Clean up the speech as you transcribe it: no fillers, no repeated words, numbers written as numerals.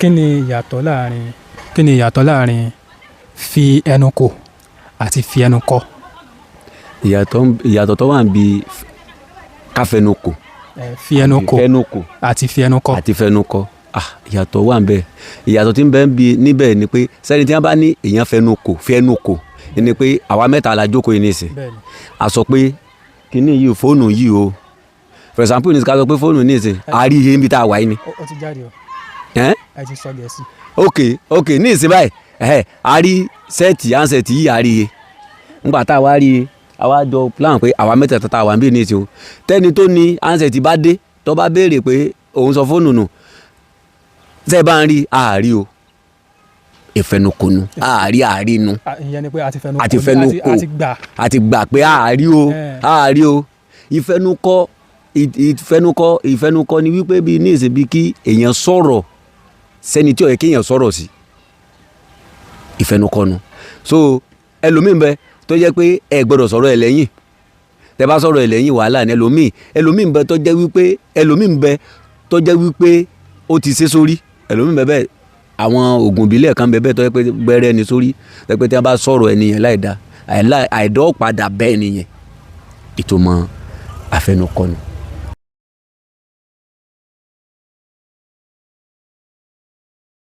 Kí ni ìyàtọ̀ láàrin fi ẹnu kò àti fi ẹnu kọ? Ìyàtọ̀ tó wà níbi káfẹnukò. Fi ẹnu kò. Fẹnukò. Àti fi ẹnu kọ. Àti fẹnukọ, ah, ìyàtọ̀ wà níbẹ̀. Ìyàtọ̀ tí ń bẹ níbi níbẹ̀ ni pé sẹ́ni tí wọ́n bá ní èèyàn fẹnukò, fẹnukò ni pé àwa mẹ́ta la jókòó yìí nísìn. A sọ pé kíní yìí, fóònù yìí o, for example ní ká sọ pé fóònù nísìn, a rí iye níbi tá a wà yìí ni. Ó ti jáde o. Ẹ́n? Ẹ ti sọ Gẹ̀ẹ́sì. Ok, ní ìsìn báyìí, ẹ̀hẹ́, a rí set, handset yìí, a rí iye. Ńgbà tá a wá rí iye, a wá jọ plan pé àwa mẹ́tẹ̀ẹ̀ta tá a wà níbí ní ìsìn o, tẹ́ni tó ní handset bá dé, tó bá béèrè pé òun sọ fóònù nù, tẹ́ ẹ bá ń rí àárí o, ìfẹnukonu, àárí àárínú. Ah, ìyẹn ni pé a ti fẹnu A ti kò. fẹnu kò. A ti gbà. A ti gbà pé àárí o. Àárí o. Ìfẹnukọ, ìfẹnukọ ni wípé bí ní ìsìn bí kí èèyàn sọ̀rọ̀ sẹ́ni tí ó yẹ kéèyàn sọ̀rọ̀ sí, ìfẹnukọnu. So ẹlòmíì ń bẹ tó jẹ́ pé ẹ gbọ́dọ̀ sọ̀rọ̀ ẹ lẹ́yìn. Tẹ́ bá sọ̀rọ̀ ẹ lẹ́yìn, wàhálà ni. Ẹlòmíì ń bẹ tó jẹ́ wípé, ẹlòmíì ń bẹ tó jẹ́ wípé ó ti ṣe sórí. Ẹlòmíì ń bẹ bẹ́ẹ̀, àwọn oògùn ìbílẹ̀ kan bẹ bẹ́ẹ̀ tó jẹ́ pé gbẹ́rẹ́ ni sórí, tó jẹ́ pé tí wọ́n bá sọ̀rọ̀ ẹni yẹn láì da, àìdọ́ padà bẹ́ẹ̀ nìyẹn. Ìtumọ̀ àfẹnukọnu.